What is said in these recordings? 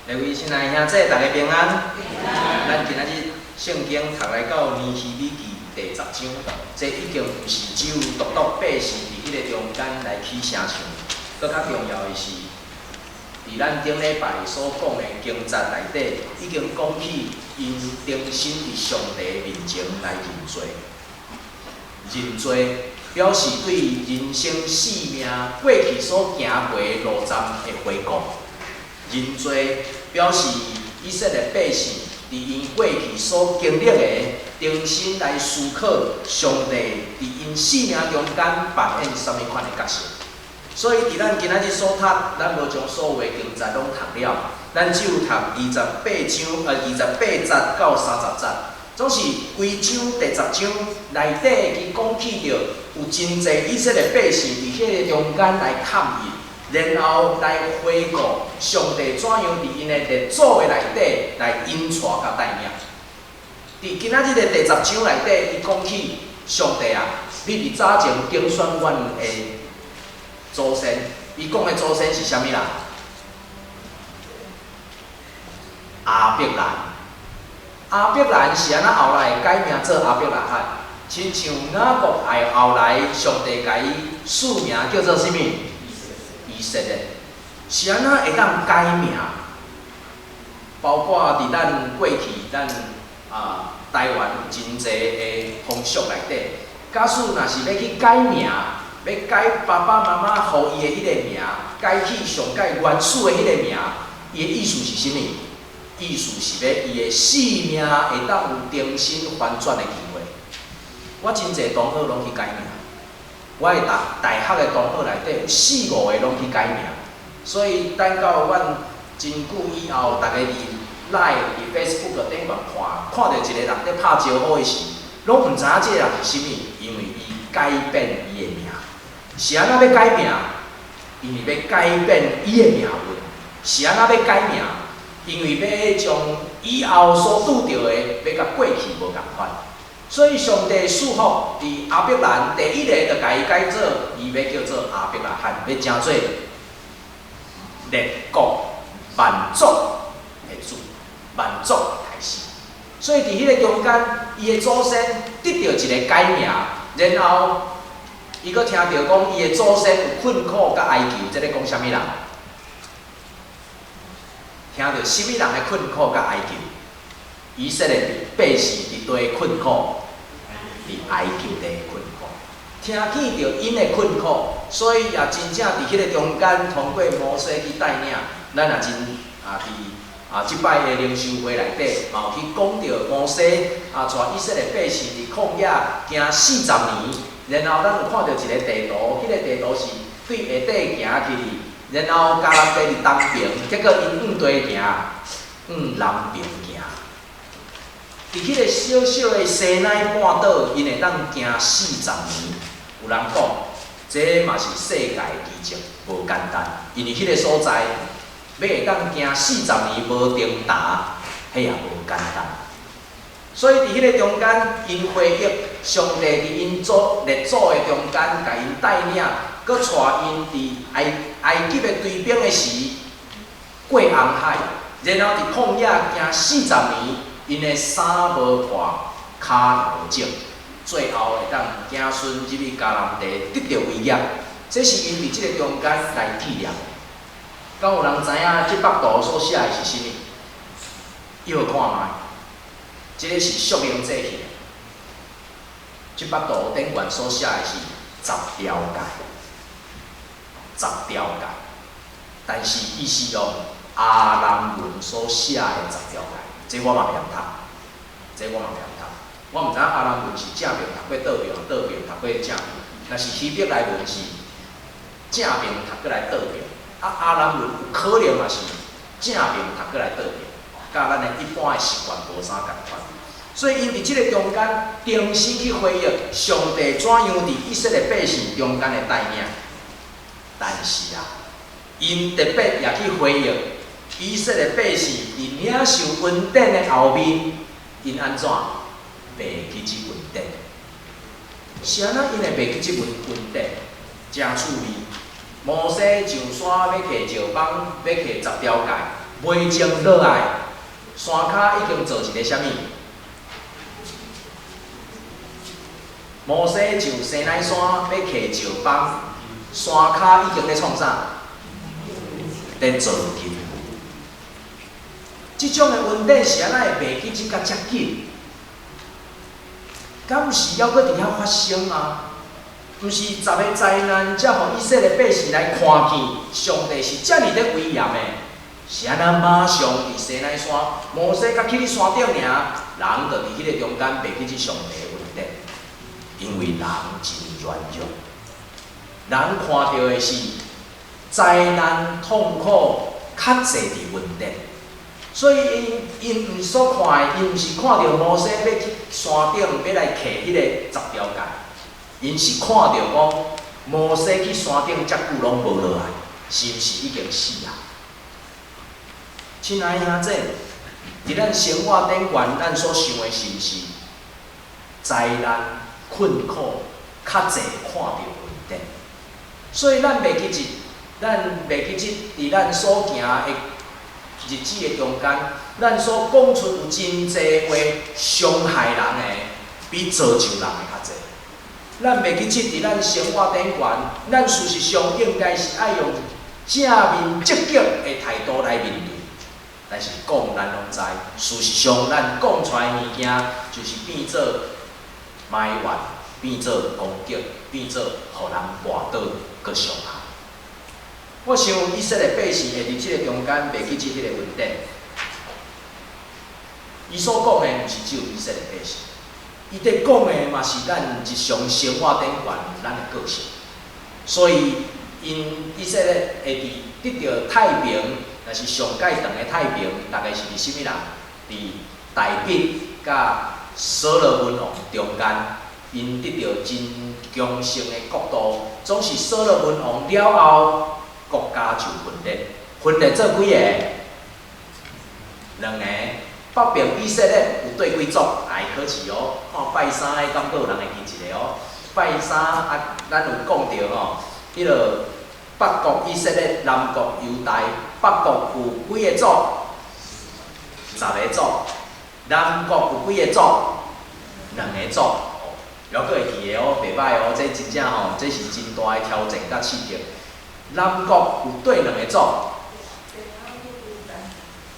各位親愛兄姊，大家平安。咱今仔日聖經讀來到尼希米記第十章，這已經毋是只有獨獨百姓佇彼个中間來起聲唱，閣較重要的是，佇咱頂禮拜所講的經節內底，已經講起𪜶重新佇上帝面前來認罪。認罪表示對人生生命過去所行過的路站的回顧。認罪表示以色列百姓佇𪜶過去所經歷的，重新來思考上帝佇𪜶生命中間扮演啥物款的角色。所以佇咱今仔日所讀，咱無將所有的經節攏讀了，咱只有讀28章，28節到30節，總是規章第十章內底，伊講起著有真濟以色列百姓佇彼个中間來抗議，然後來回顧上帝怎樣佇𪜶的列祖的內底來引帶佮帶領。佇今仔日的第十章內底，伊講起上帝啊，你佇早前揀選阮的祖先，伊講的祖先是啥物啦？亞伯蘭。亞伯蘭是按怎後來改名做亞伯拉罕？親像雅各愛後來上帝共伊賜名叫做啥物？以色列。是按怎會當改名？包括佇咱過去，咱台灣有真濟的風俗內底，假使若是欲去改名，欲改爸爸媽媽予伊的彼个名，改去上蓋原始的彼个名，伊的意思是啥物？意思是欲伊的生命會當有重新翻轉的機會。我真濟同學攏去改名，我的大學的同學內底有四五個攏去改名，所以等到阮真久以後，逐家佇 Line、佇 Facebook 頂懸看，看著一个人佇拍招呼的時，攏毋知影這个人是啥物，因為伊改變伊的名。是按怎欲改名？因為欲改變伊的命運。是按怎欲改名？因為欲將以後所拄著的，欲佮過去無仝款。所以上帝賜福佇亞伯蘭第一个就共伊改做，伊欲叫做亞伯拉罕，欲成做列國萬族的祖，萬族的開始。所以佇彼个中間，伊的祖先得著一个改名，然後伊閣聽著講伊的祖先有困苦佮哀求，這咧講啥物人？聽著啥物人的困苦佮哀求？以色列百姓佇佗困苦？佇埃及地困苦，聽見著𪜶的困苦，所以也真正佇彼个中間，通過摩西去帶領，咱也真佇這擺的靈修會內底，嘛有去講著摩西帶以色列百姓佇曠野行四十年，然後咱有看著一个地圖，彼个地圖是對下底行去，然後迦南地佇東邊，結果𪜶向佗行，向南邊行。佇彼个小小的西奈半島，𪜶會當行四十年。有人講，這嘛是世界奇蹟，無簡單。因為彼个所在，欲會當行四十年無停呾，彼也無簡單。所以佇彼个中間，𪜶回憶上帝佇𪜶祖列祖的中間，共𪜶帶領，閣帶𪜶佇埃及的追兵的時，過紅海，然後佇曠野行四十年。𪜶的衫無破，跤無腫，最後會當子孫入去迦南地得著偉業，這是𪜶佇這个中間來紀念。敢有人知影這幅圖所寫的是啥物？伊看覓，這个是屬靈祭器。這幅圖頂懸所寫的是十條誡，十條誡，但是伊是用亞蘭文所寫的十條誡。這我嘛袂曉讀，這我嘛袂曉讀。我毋知影亞蘭文是正爿讀過倒爿，倒爿讀過正爿。若是希伯來文是正爿讀過來倒爿，亞蘭文有可能嘛是正爿讀過來倒爿，佮咱的一般的習慣無啥仝款。所以𪜶佇這个中間重新去回憶上帝怎樣佇以色列百姓中間的帶領。但是啊，𪜶特別也去回憶以色列百姓佇領受恩典的後面，𪜶按怎袂記這恩典？是按怎𪜶會袂記這份恩典？誠趣味。摩西上山欲提石枋，欲提十條誡，袂靜落來，山跤已經做一个啥物？摩西上西奈山欲揢石枋，山跤已經咧創啥？咧造金。這種的恩典是按怎會袂記得佮遮緊？敢是猶閣佇遐發生啊？毋是十个災難，才予以色列百姓來看見上帝是遮爾的威嚴的，是按怎馬上佇西奈山，摩西才去山頂爾，人就佇彼个中間袂記得上帝的恩典，因為人真軟弱，人看著的是災難痛苦較濟佇恩典，所以𪜶𪜶毋所看的，𪜶毋是看著摩西欲去山頂欲來揢彼個十條誡。𪜶是看著講摩西去山頂遮久攏無落來，是毋是已經死啊？親愛兄弟，佇咱生活頂懸，咱所想的是毋是災難困苦較濟看著恩典？所以咱袂記得，咱袂記得佇咱所行的日子的中間，咱所講出有真濟話傷害人的，比造就人的較濟。咱袂記得佇咱生活頂懸，咱事實上應該是愛用正面積極的態度來面對。但是講咱攏知，事實上咱講出來的物件，就是變做埋怨，變做攻擊，變做予人跋倒，閣傷害。我想以色列百姓會佇這个中間袂記得彼個恩典。伊所講的毋是只有以色列百姓，伊佇講的嘛是咱日常生活頂懸咱的個性。所以，𪜶以色列會佇得著太平，若是上蓋長的太平，大概是佇啥物人？佇大衛佮所羅門王中間，𪜶得著真強盛的國度。總是所羅門王了後，國家就分裂，分裂做幾个？兩个。北邊以色列有對幾族來考試哦，看拜三的敢閣有人會記一个哦。拜三啊，咱有講著吼，彼个北國以色列、南國猶大，北國有幾个族？10个族。南國有幾个族？兩个族。猶閣會記的哦，袂䆀哦，這真正吼，這是真大的挑戰佮刺激。南國有對兩个族？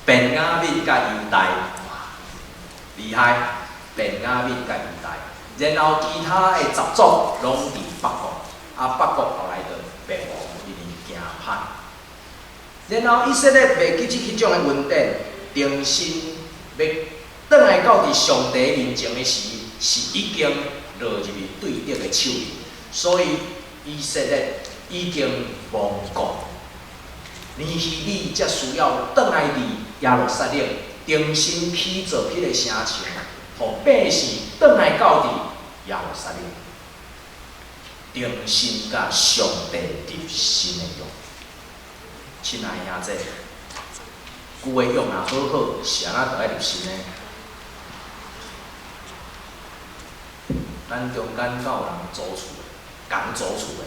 便雅憫佮猶大，厲害！便雅憫佮猶大，然後其他的10族攏佇北國，啊北國後來就滅亡，因為行歹。然後以色列袂記得彼種的恩典，重新欲轉來到佇上帝面前的時，是已經落入去對敵的手裡，所以以色列已經亡國。尼希米才需要轉來佇耶路撒冷，重新起造彼个城牆，予百姓轉來到佇耶路撒冷，重新佮上帝立新的約。親愛兄弟，舊的約若好好，是按怎著愛立新的？咱中間敢有人租厝的，仝租厝的？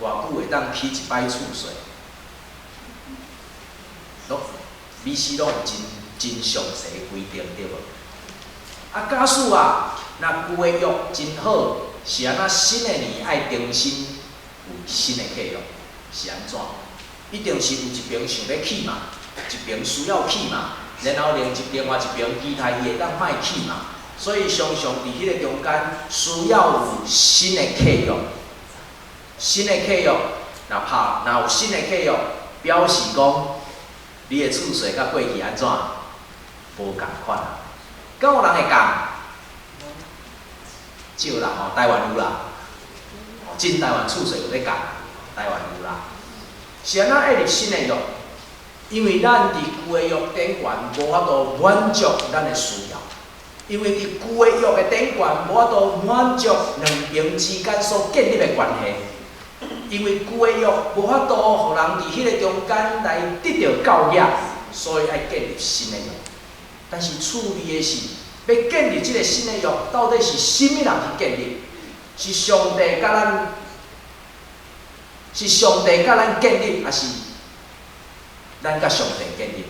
偌久會當起一擺厝稅？攏美西攏有真真詳細規定對無？啊，假使啊，若舊的約真好，是按怎新的年愛重新有新的契約，是按怎？一定是有一爿想欲起嘛，一爿需要起嘛，然後另外一爿期待伊會當莫起嘛，所以常常佇彼个中間需要有新的契約。新的契約，若拍若有新的契約，表示講你的厝稅佮過去按怎無仝款啊？敢有人會仝？少啦吼，台灣有啦，真台灣厝稅有咧仝，台灣有啦。是按怎愛立新的約？因為咱佇舊的約頂懸無法度滿足咱的需要，因為佇舊的約的頂懸無法度滿足兩邊之間所建立的關係。因為舊的約無法度予人佇彼个中間來得著教養，所以愛建立新的約。但是趣味的是，欲建立這个新的約，到底是啥物人去建立？是上帝佮咱，是上帝佮咱建立，抑是咱佮上帝建立。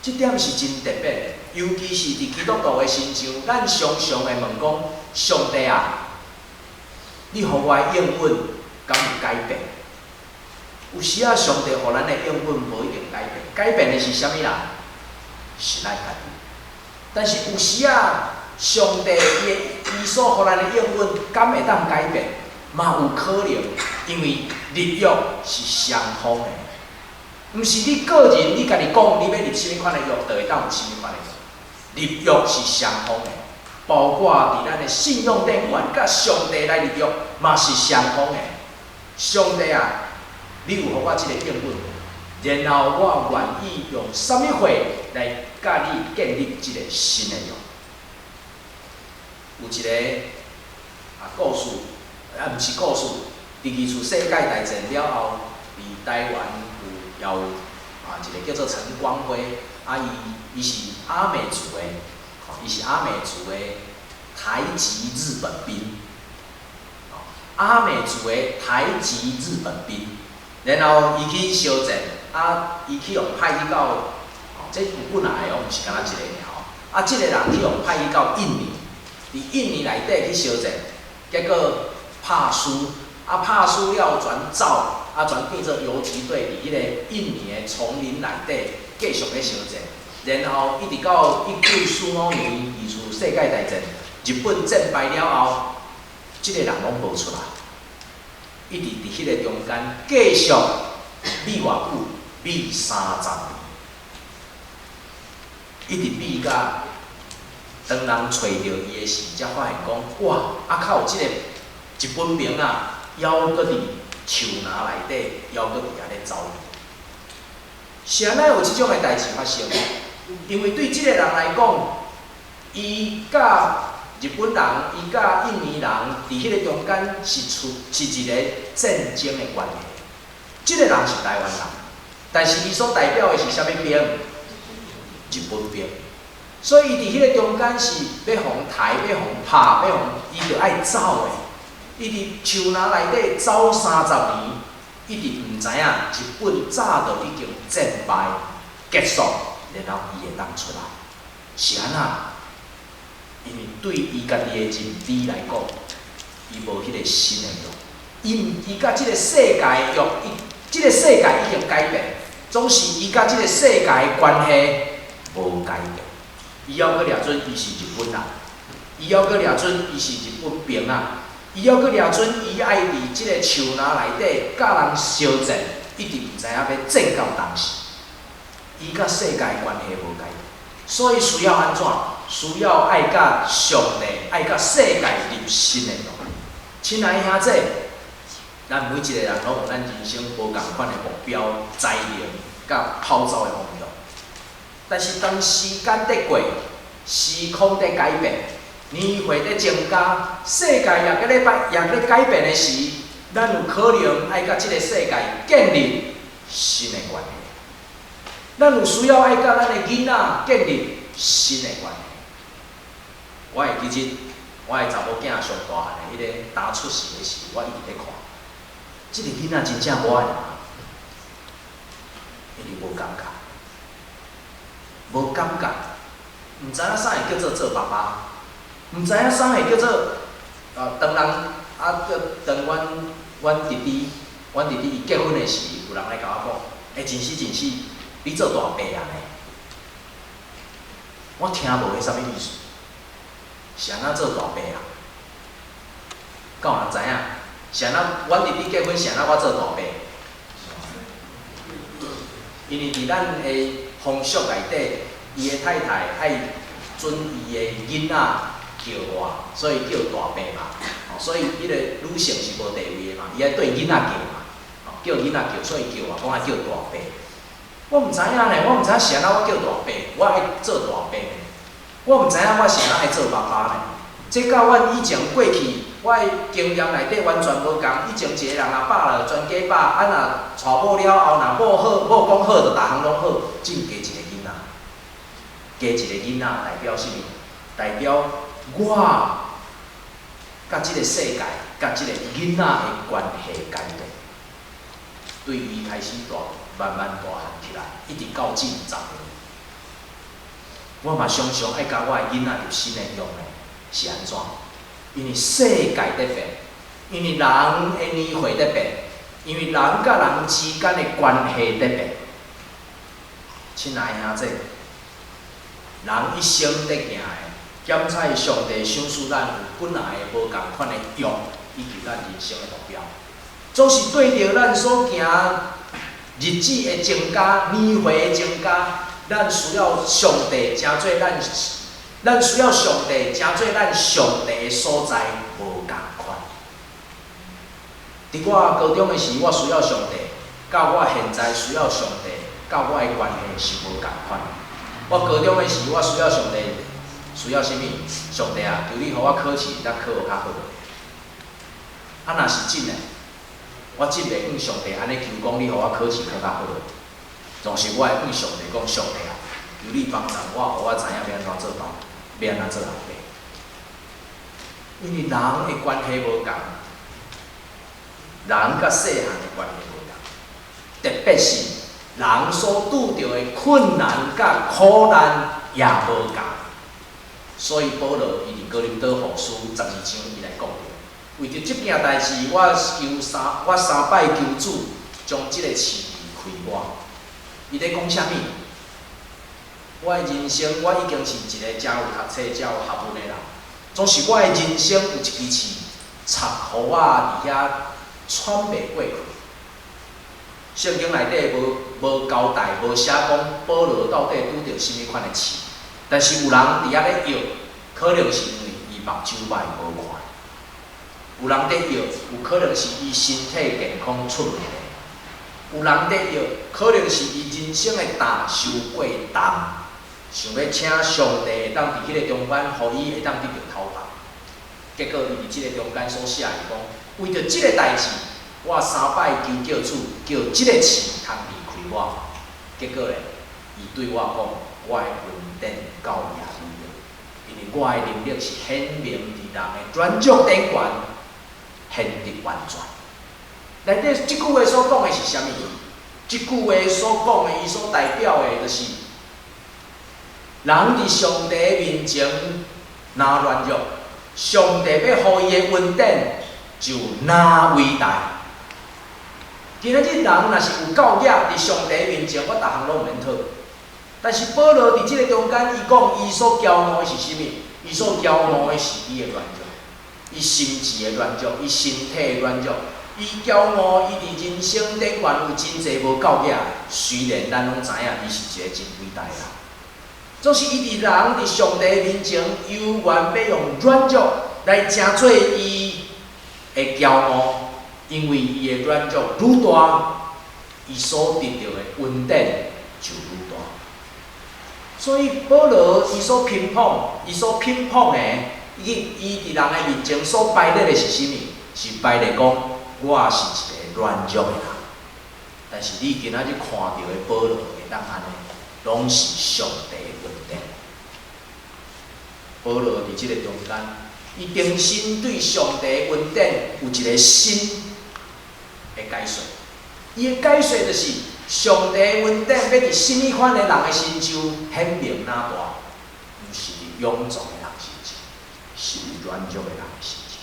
這點是真特別，尤其是佇基督徒的身上，咱常常會問講：上帝啊，你予我的應允敢有改變？有時仔上帝予咱的應允無一定改變，改變的是啥物人？是咱家己。但是有時仔，上帝伊的伊所予咱的應允敢會當改變？嘛有可能，因為立約是雙方的。毋是你個人，你家己講，你欲立啥物款的約，就會當有啥物款的約。立約是雙方的，包括佇咱的信仰頂懸，佮上帝來立約，嘛是雙方的。上帝啊，你有予我這個應允，然後我願意用啥物貨來佮你建立這個新的約。有一個啊故事，啊毋是故事，佇二次世界大戰了後，佇台灣有啊一個叫做陳光輝，啊伊伊是阿美族的，伊是阿美族的台籍日本兵，阿美族的台籍日本兵，然後伊去相戰，啊伊去予派去到，哦這有幾若個哦，毋是干焦一個爾吼，啊這個人去予派去到印尼，佇印尼內底去相戰，結果拍輸，啊拍輸了全走。啊，全變做游擊隊，佇彼个印尼的叢林內底繼續咧相戰，然後一直到1945年二次世界大戰，日本戰敗了後，這个人攏無出來，一直佇彼个中間繼續秘偌久，秘30年，一直秘甲當人揣著伊的時，才發現講，哇，啊，較有這个日本兵啊，猶閣佇樹林內底，猶閣佇遐咧走。是按怎有這種的代誌發生？因為對這個人來講，伊佮日本人，伊佮印尼人佇彼个中間是處是一個戰爭的關係。這個人是台灣人，但是伊所代表的是啥物兵？日本兵。所以伊佇彼个中間是欲予刣，欲予拍，欲予伊就愛走的。伊佇樹林內底走30年，一直毋知影日本早就已經戰敗結束，然後伊會當出來。是按怎？因為對伊家己的認知來講，伊無彼個新的約，伊伊佮這个世界的約，伊這个世界已經改變，總是伊佮這个世界的關係無改變。伊猶閣掠準伊是日本人，伊猶閣掠準伊是日本兵仔。伊猶閣掠準，伊愛佇這个樹林內底佮人相戰，一直毋知影欲戰到當時。伊佮世界關係無改變，所以需要按怎？需要愛佮上帝，愛佮世界立新的約。親愛的兄弟，咱每一個人攏有咱人生無仝款的目標、才能佮跑走的方向。但是當時間佇過，時空佇改變，年歲佇增加，世界也閣咧擺，也咧改變的時，咱有可能愛佮這个世界建立新的關係。咱有需要愛佮咱的囡仔建立新的關係。我會記得，我的查某囝上大漢的彼个剛出世的時，我一直咧看，這个囡仔真正無愛因為無感覺，無感覺，毋知影啥會叫做做爸爸，毋知影啥會叫做啊，當人啊，叫當阮阮弟弟，阮弟弟伊結婚的時，有人來共我講，欸，真死真死，你做大伯啊呢？我聽無彼啥物意思，是按怎做大伯啊？敢有人知影？是按怎？阮弟弟結婚是按怎我做大伯？因為佇咱的風俗內底，伊的太太愛準伊的囡仔叫我，所以叫大伯嘛。所以彼个女性是無地位的嘛，伊愛對囡仔叫嘛，叫囡仔叫，所以叫我講愛叫大伯。我毋知影呢，我毋知影是按怎我叫大伯，我愛做大伯呢。我毋知影我是按怎愛做爸爸呢。這佮阮以前過去，我的經驗內底完全無仝。以前一個人若飽了，全家飽，啊若娶某了後，若某好，某講好，就逐項攏好。只加一个囡仔，加一个囡仔代表啥物？代表我佮這个世界、佮這个囡仔的關係改變。對伊開始大慢慢大漢起來，一直到進十年。我嘛常常愛共我的囡仔入新的約呢，是按怎？因為世界佇變，因為人的年歲佇變，因為人佮人之間的關係佇變。親愛兄弟，人一生佇行的，檢採上帝賞賜咱有幾若个無仝款的約，以及咱人生的目標，總是對著咱所行日子的增加，年歲的增加，咱需要上帝成做咱，咱需要上帝成做咱上帝的所在無仝款。佇我高中的時，我需要上帝，佮我現在需要上帝，佮我的關係是無仝款。我高中的時，我需要上帝，需要啥物？上帝啊，求你予我考試會當考予較好。啊，若是真的，我真袂向上帝按呢求講，你予我考試考較好。總是我會向上帝講，上帝啊，求你幫助我，予我知影欲按怎做爸，欲按怎做老爸。因為人的關係無仝，人佮細漢的關係無仝，特別是人所拄著的困難佮苦難也無仝。所以保羅伊佇哥林多後書12章，伊來講著，為著這件代誌，我三擺求主將這个刺離開我。伊咧講啥物？我的人生，我已經是一个誠有讀冊、誠有學問的人，總是我的人生有一支刺插予我佇遐喘袂過去。聖經內底無交代，無寫講保羅到底拄著啥物款的刺，但是有人佇遐咧搖，可能是因為伊目睭歹無看；有人佇搖，有可能是伊身體健康出問題；有人佇搖，可能是伊人生的擔傷過重，想欲請上帝會當佇彼个中間，予伊會當得著頭髮。結果伊佇這个中間所寫的講，為著這个代誌，我三擺求叫主，叫這个刺通離開我。結果咧，伊對我講，我的恩典夠予你用，因為我的能力是顯明佇人的軟弱頂懸，顯得完全。內底這句話所講的是啥物？這句話所講的，伊所代表的，就是人佇上帝面前若軟弱，上帝欲予伊的恩典就若偉大。今仔日人若是有夠額佇上帝面前，我逐項攏毋免討。但是保羅佇這个中間，伊講伊所驕傲的是啥物？伊所驕傲的是伊的軟弱，伊心智的軟弱，伊身體的軟弱。伊驕傲，伊佇人生頂懸有真濟無夠額。雖然咱攏知影伊是一个真偉大的人，總是伊佇人佇上帝面前，猶原欲用軟弱來成做伊的驕傲，因為伊的軟弱愈大，伊所得著的恩典就愈大。所以保羅伊所評捧，伊所評捧的，伊佇人的面前所擺列的是啥物？是擺列講，我是一个軟弱的人。但是你今仔日看著的保羅會當按呢，攏是上帝的恩典。保羅佇這个中間，伊重新對上帝的恩典有一个新的解說。伊的解說就是，上帝的恩典欲佇啥物款的人的身上顯明若大，毋是佇勇壯的人身上，是佇軟弱的人的身上。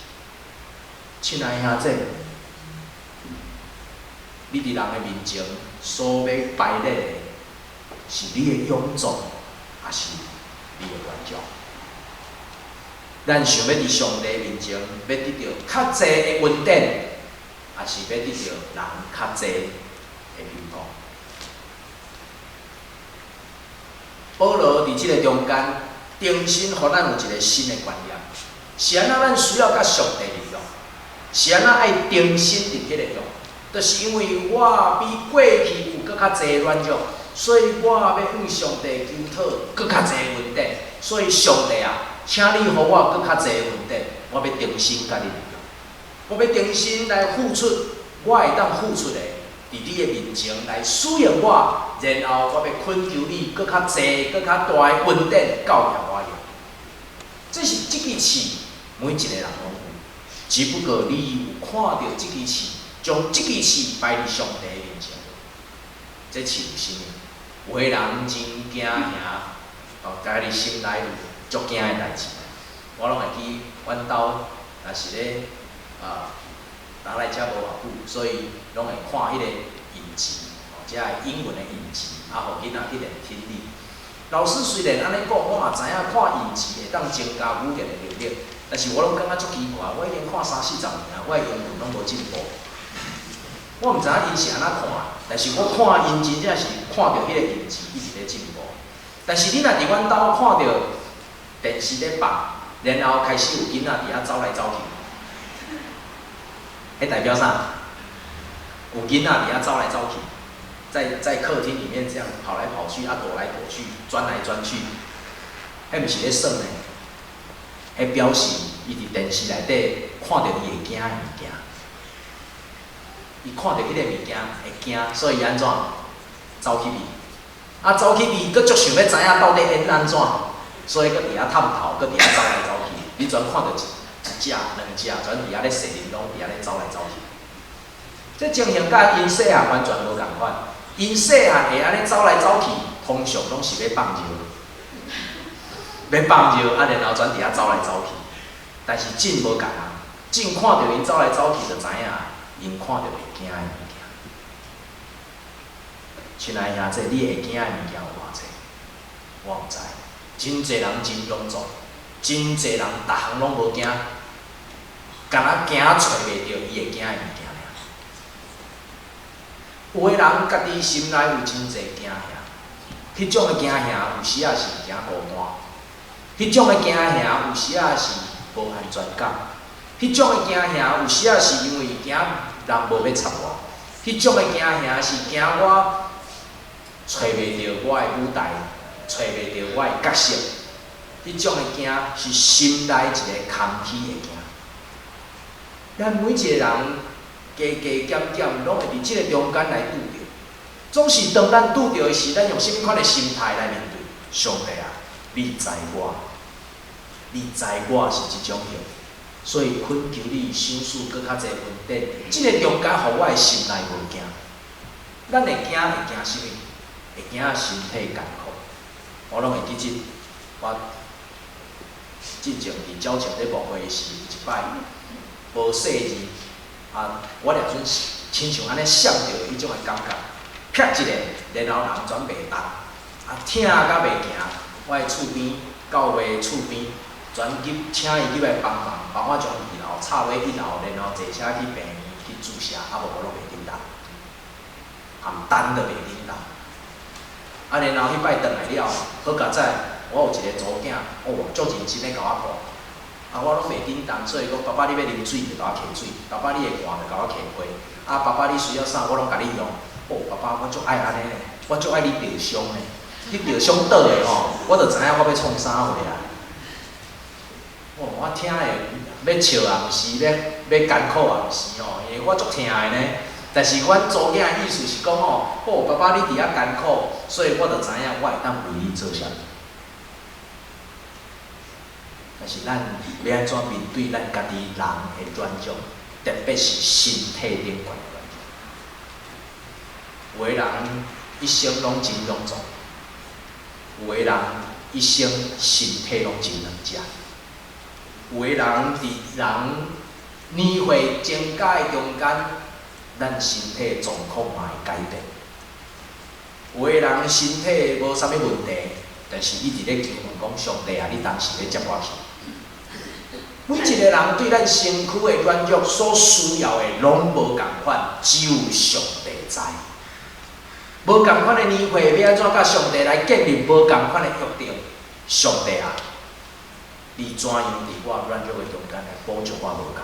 親愛兄弟，你佇人的面前所欲擺列的，是你的勇壯，抑是你的軟弱？咱想欲佇上帝面前欲得著較濟的恩典，抑是欲得著人較濟的評判？保羅佇這个中間，重新予咱有一个新的觀念：是按怎咱需要佮上帝立約？是按怎愛重新佇彼个約？就是因為我比過去有閣較濟軟弱，所以我欲向上帝求討閣較濟恩典。所以上帝啊，請你予我閣較濟恩典，我欲重新佮你立約，我欲重新來付出，我會當付出的，佇你的面前來使用我，然後我欲懇求你閣較濟、閣較大的恩典夠予我用。這是這支刺，每一個人攏有，只不過你有看著這支刺。將這支刺擺佇上帝面前。這刺有啥物？有的人真驚嚇，哦，家己心內有足驚的代誌。我攏會記，阮兜若是咧啊，若來遮無偌久，所以攏會看彼个影集，哦，遮个英文的影集，啊，予囡仔去練聽力。老師雖然按呢講，我嘛知影看影集會當增加語言的能力，但是我攏感覺足奇怪，我已經看三四十年啊，我的英文攏無進步。我毋知影𪜶是按怎看，但是我看𪜶真正是看著彼个影集一直咧進步。但是你若佇阮兜看著電視咧放，然後開始有囡仔佇遐走來走去，彼代表啥？有囡仔佇遐走來走去，在客廳裡面這樣跑來跑去，啊躲來躲去，鑽來鑽去，彼毋是咧耍呢，彼表示伊佇電視內底看著伊會驚的物件。伊看著彼個物件會驚，所以伊按怎？走去避。啊，走去避，閣足想欲知影到底演按怎，所以閣佇遐探頭，閣佇遐走來走去。你全看著一隻、兩隻，全佇遐咧踅玲瑯，佇遐咧走來走去。這情形佮𪜶細漢完全無仝款。𪜶細漢會按呢走來走去，通常攏是欲放尿，欲放尿，啊，然後全佇遐走來走去。但是真無仝啊，真看著𪜶走來走去，就知影。𪜶看著會驚的物件。親愛兄弟，你會驚的物件有偌濟？我毋知。真濟人真勇壯，真濟人逐項攏無驚，干焦驚揣袂著伊會驚的物件爾。有的人家己心內有真濟驚嚇，彼種的驚嚇有時仔是驚孤單，彼種的驚嚇有時仔是無安全感，彼種的驚嚇有時仔是因為驚人無欲插我，彼種的驚嚇是驚我揣袂著我的舞台，揣袂著我的角色，彼種的驚是心內一個空虛的驚。咱每一個人加加減減，攏會佇這個中間來拄著。總是當咱拄著的時，咱用啥物款的心態來面對？上帝啊，你知我，你知我是這種型，所以懇求你賞賜閣較濟恩典。這個中間，予我的心內無驚。咱會驚會驚啥物？會驚身體艱苦。我攏會記得，我進前佇鳥情咧牧會時，有一擺無細膩，啊，我掠陣親像按呢閃著的彼種的感覺，啪一下，然後人全袂動，啊，疼甲袂行。我的厝邊教會厝邊，全入請伊入來幫忙，幫我從二樓插落一樓，然後坐車去病院去注射，啊無我攏袂振動，含等都袂振動。啊，然後彼擺轉來了，好佳哉，我有一個查某囝，哦，足認真咧共我顧。啊，我攏袂振動，所以講爸爸你欲啉水就共我提水，爸爸你會寒就共我提被，啊，爸爸你需要啥我攏共你用。哦，爸爸我足愛按呢咧，我足愛你著傷的，你著傷倒的吼，我就知影我欲創啥貨啊。哦，我聽的欲笑也毋是，欲艱苦也毋是吼，因為我足疼的呢。但是阮查某囝的意思是講吼，哦，爸爸你佇遐艱苦，所以我就知影我會當為你做啥物。但是咱欲按怎面對咱家己人的軟弱，特別是身體頂懸的軟弱。有的人一生攏真勇壯，有的人一生身體攏真軟食，有的人佇人年歲增加的中間，咱身體狀況嘛會改變。有的人身體無啥物問題，但是一直咧求問講上帝啊，你當時欲接我去？每一個人對咱身軀的軟弱所需要的攏無仝款，只有上帝知。無仝款的年歲，欲按怎佮上帝來建立無仝款的約定？上帝啊，你怎樣佇我軟弱的中間來補足我無夠？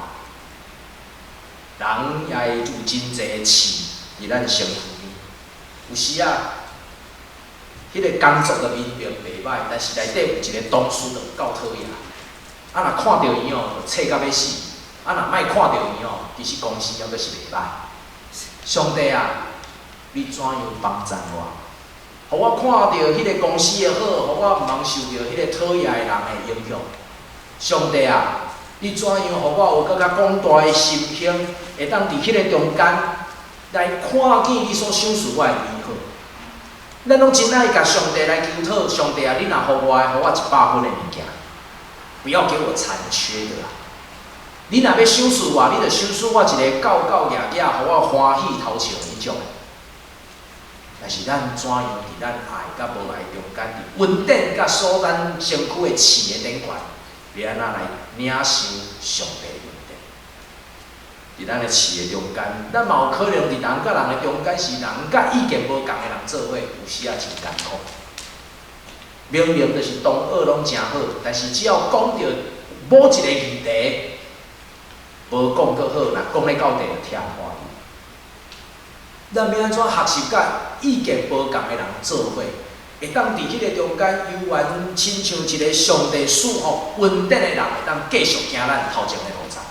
人也會有真濟刺佇咱身軀邊，有時啊，彼個工作的明明袂䆀，但是內底有一個同事就夠討厭。啊，若看著伊哦，就切甲欲死；啊，若莫看著伊哦，其實公司猶閣是袂䆀。上帝啊，你怎樣幫贊我？予我看著彼個公司的好，予我毋通受著彼個討厭的人的影響。上帝啊，你怎樣予我有閣較廣大的心胸，會當佇彼个中間來看見你所賞賜我的美好。咱攏真愛共上帝來求討，上帝啊，你若予我的，予我100分的物件，不要給我殘缺的啦。你若欲賞賜我，你就賞賜我一个夠夠額額，予我歡喜偷笑彼種的。但是咱怎樣佇咱愛佮無愛中間，佇恩典佮所咱身軀的刺的頂懸，欲按怎來領受上帝的恩典？佇咱的刺的中間，咱嘛有可能佇人佮人的中間，是人佮意見無仝的人做伙，有時仔真艱苦。明明就是同學攏誠好，但是只要講著某一个議題，無講閣好，若講咧到底就聽歡喜。咱欲按怎學習佮意見無仝的人做伙，會當佇彼个中間猶原親像一个上帝賜福恩典的人，會當繼續行咱頭前的路程。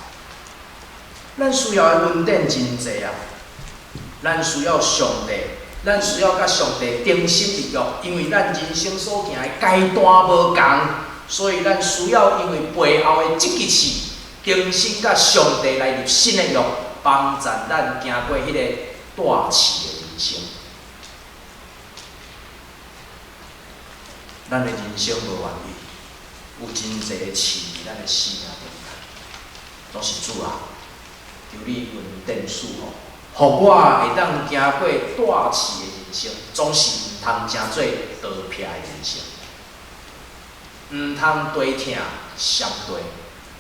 咱需要的恩典真濟啊！咱需要上帝，咱需要佮上帝重新立約，因為咱人生所行的階段無仝，所以咱需要因為背後的這支刺，重新佮上帝來立新的約，幫助咱行過彼個帶刺的人生。咱的人生無完美，有真濟的刺佇咱的生命中間，攏是主啊！求你恩典賜福，予我會當行過帶刺的人生，總是毋通成做刀劈的人生，毋通地疼傷地，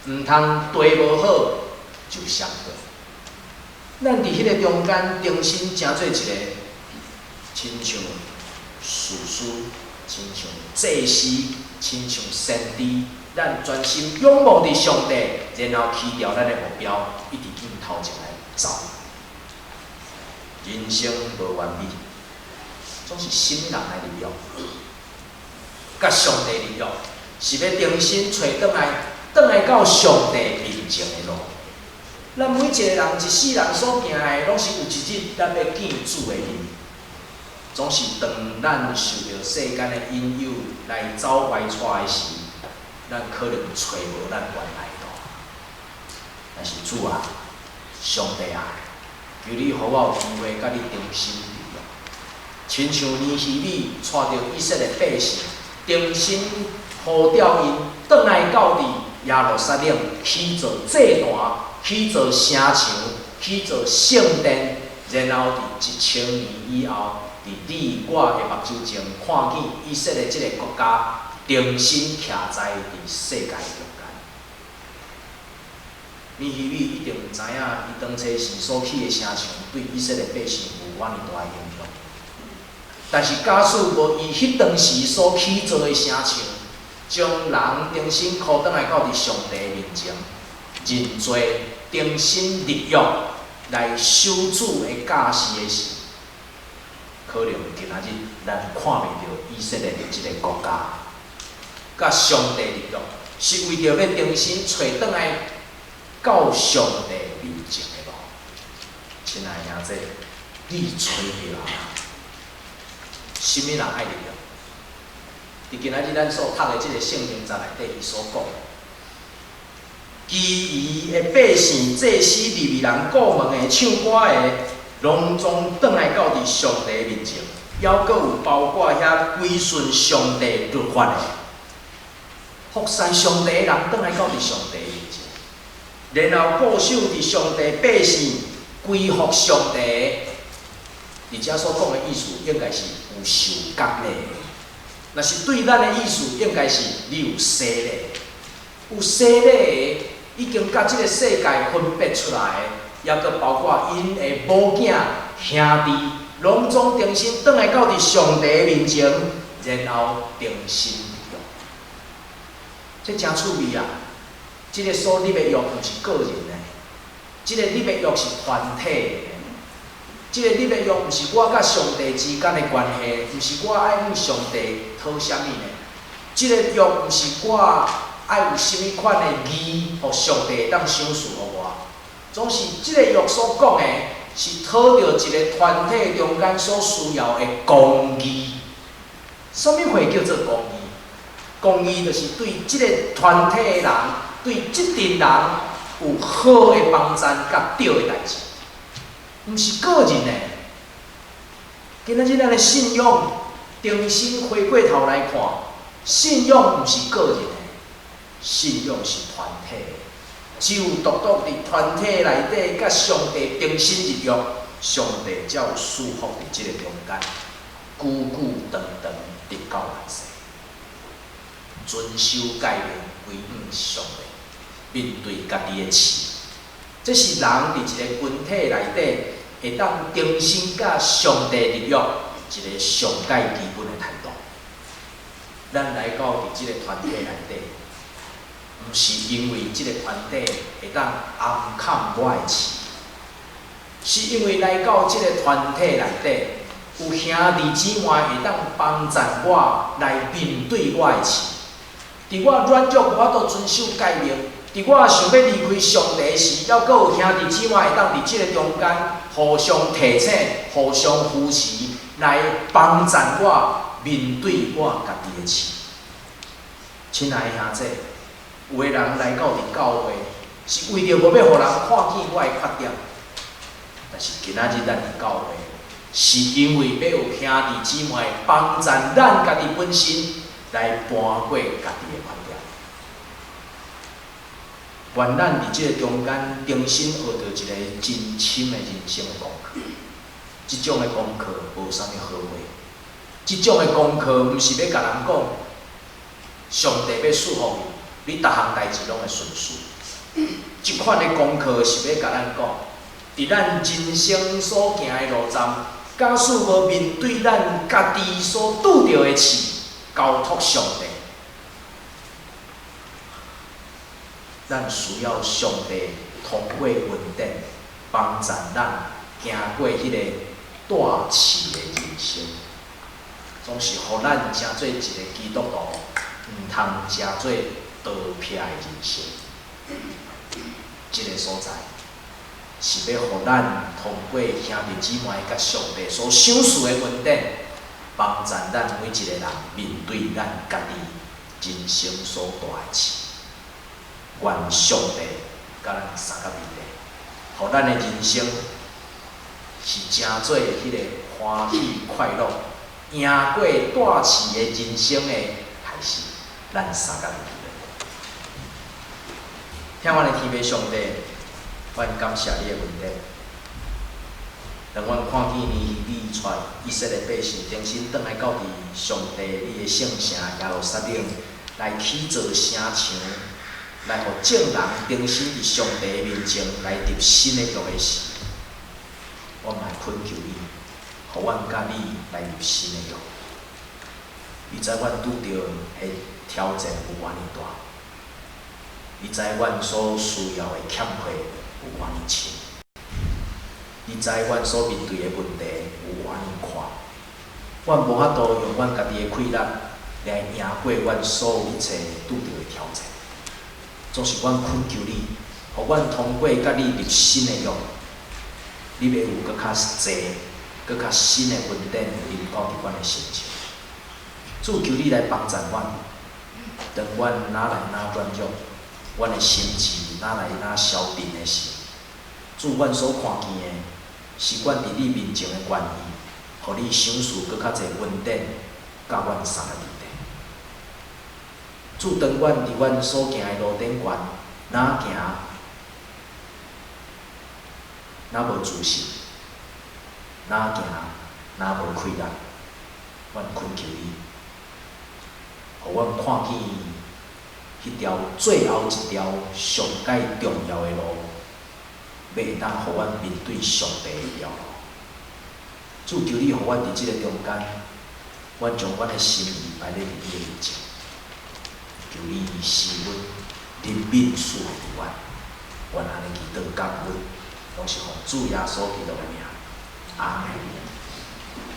毋通地無好就傷地。咱佇彼个中間重新成做一个親像士師、親像祭司、親像先知，咱專心仰望佇上帝，然後起牢咱的目標，一直向頭前來走。人生無完美，總是啥物人來立約，佮上帝立約，是欲重新揣轉來，轉來到上帝面前的路。咱每一个人一世人所行的，攏是有一日咱欲見主的面。總是當咱受著世間的引誘來走歪跩的時，咱可能揣無咱原來的路。但是主啊，上帝啊，求你予我有機會佮你重新立約，親像尼希米帶著以色列百姓，重新呼召𪜶轉來到佇耶路撒冷起造祭壇、起造城牆、起造聖殿，然後佇1000年以後，佇你我的目睭前看見以色列這个國家重新徛在佇世界中間。尼希米一定毋知影，伊當初時所起的城牆對以色列百姓有偌爾大的影響。但是假使無伊彼當時所起造的城牆，將人重新箍轉來到佇上帝面前，認罪、重新立約來守主的教示的時，可能今仔日咱看袂著以色列這个國家，佮上帝立約，是為著欲重新揣轉來到上帝面前的路。親愛的兄弟，你揣著啊？啥物人愛立約？佇今仔日咱所讀的這个聖經節內底，伊所講，其餘的百姓、祭司、利未人、顧門的、唱歌的，攏總轉來到佇上帝面前，猶閣有包括遐歸順上帝律法的，服侍上帝的人轉來到佇上帝面前，然後固守佇上帝百姓歸服上帝的，佇遮所講的意思，應該是有受割禮的。若是對咱的意思，應該是你有洗禮，有洗禮的，已經佮這个世界分別出來的，猶閣包括𪜶的某囝、兄弟，攏總重新轉來到佇上帝面前，然後重新立約。這誠趣味啊！這个所立的約毋是個人的，這个立的約是團體的。這个立的約毋是我佮上帝之間的關係，毋是我愛向上帝討啥物呢？這个約毋是我愛有啥物款的義，予上帝會當賞賜予我。總是這个約所講的，是討著一个團體中間所需要的公義。啥物貨叫做公義？公義就是對這个團體的人，對這陣人有好的幫贊佮對的代誌，毋是個人的。今仔日咱的信仰，重新回過頭來看，信仰毋是個人的，信仰是團體的。只有獨獨佇團體內底，佮上帝重新立約，上帝才有賜福佇這個中間，久久長長直到萬世。遵守誡命歸向上帝，面對家己的刺，這是人佇一個群體內底會當重新佮上帝立約一個上蓋基本的態度。咱來到佇這個團體內底，毋是因為這個團體會當掩崁我的刺，是因為來到這個團體內底，有兄弟姊妹會當幫贊我來面對我的刺。佇我軟弱無法度遵守誡命，佇我想欲離開上帝時，猶閣有兄弟姊妹會當佇這個中間互相提醒、互相扶持，來幫贊我面對我家己的刺。親愛的兄弟，有的人來到佇教會，是為著無欲予人看見我的缺點。但是今仔日咱佇教會，是因為欲有兄弟姊妹幫贊咱家己本身，來搬過家己的缺點。願咱佇這個中間重新學著一個真深的人生的功課。這種的功課無啥物好話。這種的功課毋是欲共人講，上帝欲賜福你，你逐項代誌攏會順遂。這款的功課是欲共咱講，佇咱人生所行的路站，假使無面對咱家己所拄著的刺，交託上帝，咱需要上帝通過恩典幫助咱行過彼個帶刺的人生，總是予咱成做一個基督徒，毋通成做刀劈的人生。這個所在是欲予咱通過兄弟姊妹佮上帝所賞賜的恩典，幫助咱每一個人面對咱家己人生所帶的刺。願上帝佮咱相佮面對，予咱的人生是成做彼個歡喜快樂、贏過帶刺的人生的開始。咱相佮面對。疼阮的天父上帝，阮感謝你的恩典。當阮看見你你帶以色列百姓重新轉來到佇上帝你的聖城耶路撒冷來起造城牆，來予眾人重新佇上帝的面前來立新的約的時，我嘛會懇求你，予阮佮你來立新的約。你知阮拄著的挑戰有偌爾大，你知阮所需要的欠缺有偌爾深，你知阮所面對的問題有偌爾闊，阮無法度用阮家己的氣力來贏過阮所有一切拄著的挑戰。總是阮懇求你，予阮通過佮你立新的約，你欲有閣較濟、閣較新的恩典臨到佇阮的身上。主求你來幫助阮，當阮愈來愈軟弱，阮的心志愈來愈消沉的時，主，阮所看見的是阮佇你面前的願意，予你賞賜閣較濟恩典，佮阮相佮佇底。主，當阮佇阮所行的路頂懸，若行若無自信，若行若無氣力，阮懇求你，予阮看見彼條最後一條上蓋重要的路，欲會當予阮面對上帝的條路。主，求你予阮佇這个中間，阮將阮的心意擺佇你的面前，求你施阮憐憫賜福予阮，阮按呢祈禱感恩，攏是奉主耶穌基督的名，阿門。